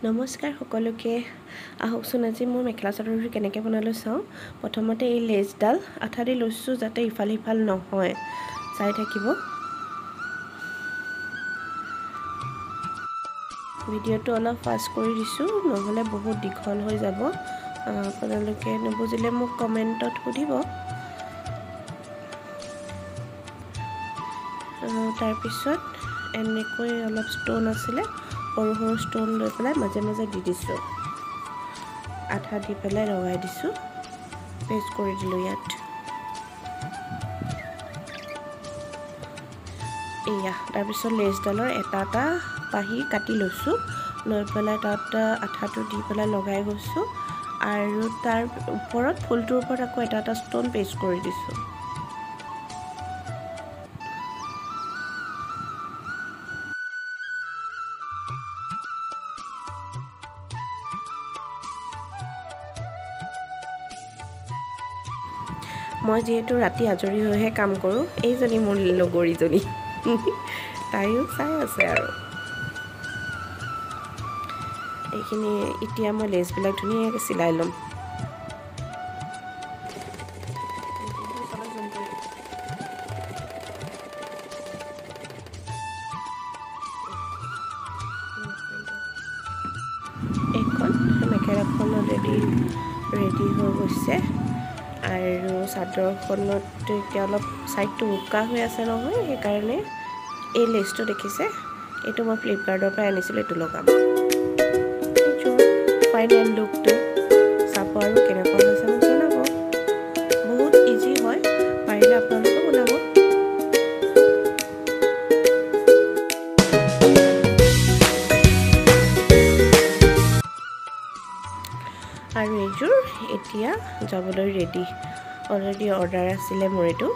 নমস্কাৰ সকলোকে। আহকচোন আজি মোৰ মেখেলা চাদৰযোৰ কেনেকৈ বনালোঁ চাওঁ। প্ৰথমতে এই লেচডাল আঠা দি লৈছোঁ যাতে ইফাল সিফাল নহয়, চাই থাকিব। ভিডিঅ'টো অলপ ফাষ্ট কৰি দিছোঁ, নহ'লে বহুত দীঘল হৈ যাব। আপোনালোকে নুবুজিলে মোক কমেণ্টত সুধিব। তাৰপিছত এনেকৈ অলপ ষ্ট'ন আছিলে, সৰু সৰু ষ্ট'ন লৈ পেলাই মাজে মাজে দি দিছোঁ, আঠা দি পেলাই লগাই দিছোঁ, পেষ্ট কৰি দিলোঁ ইয়াত। এয়া তাৰপিছত লেচডালৰ এটা এটা পাহি কাটি লৈছোঁ, লৈ পেলাই তাত আঠাটো দি পেলাই লগাই গৈছোঁ আৰু তাৰ ওপৰত ফুলটোৰ ওপৰত আকৌ এটা এটা ষ্ট'ন পেষ্ট কৰি দিছোঁ। মই যিহেতু ৰাতি আজৰি হৈহে কাম কৰোঁ, এইজনী মোৰ লগৰীজনী, তাইও চাই আছে। আৰু এইখিনি এতিয়া মই লেচবিলাক ধুনীয়াকৈ চিলাই ল'ম। এইখন মেখেলাখন অলৰেডি ৰেডি হৈ গৈছে। আৰু চাদৰখনত এতিয়া অলপ ছাইডটো উকা হৈ আছে নহয়, সেইকাৰণে এই লেচটো দেখিছে, এইটো মই ফ্লিপকাৰ্টৰ পৰাই আনিছিলোঁ, এইটো লগাম। ফাইনেল লুকটো চাব আৰু কেনেকুৱা হৈছে মোক জনাব। বহুত ইজি হয়, পাৰিলে আপোনালোকেও বনাব। আৰু এইযোৰ এতিয়া যাবলৈ ৰেডি, অলৰেডি অৰ্ডাৰ আছিলে মোৰ এইটো,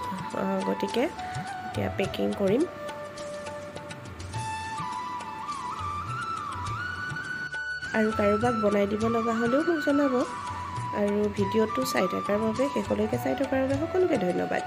গতিকে এতিয়া পেকিং কৰিম। আৰু কাৰোবাক বনাই দিব লগা হ'লেও মোক জনাব। আৰু ভিডিঅ'টো চাই থকাৰ বাবে, শেষলৈকে চাই থকাৰ বাবে সকলোকে ধন্যবাদ।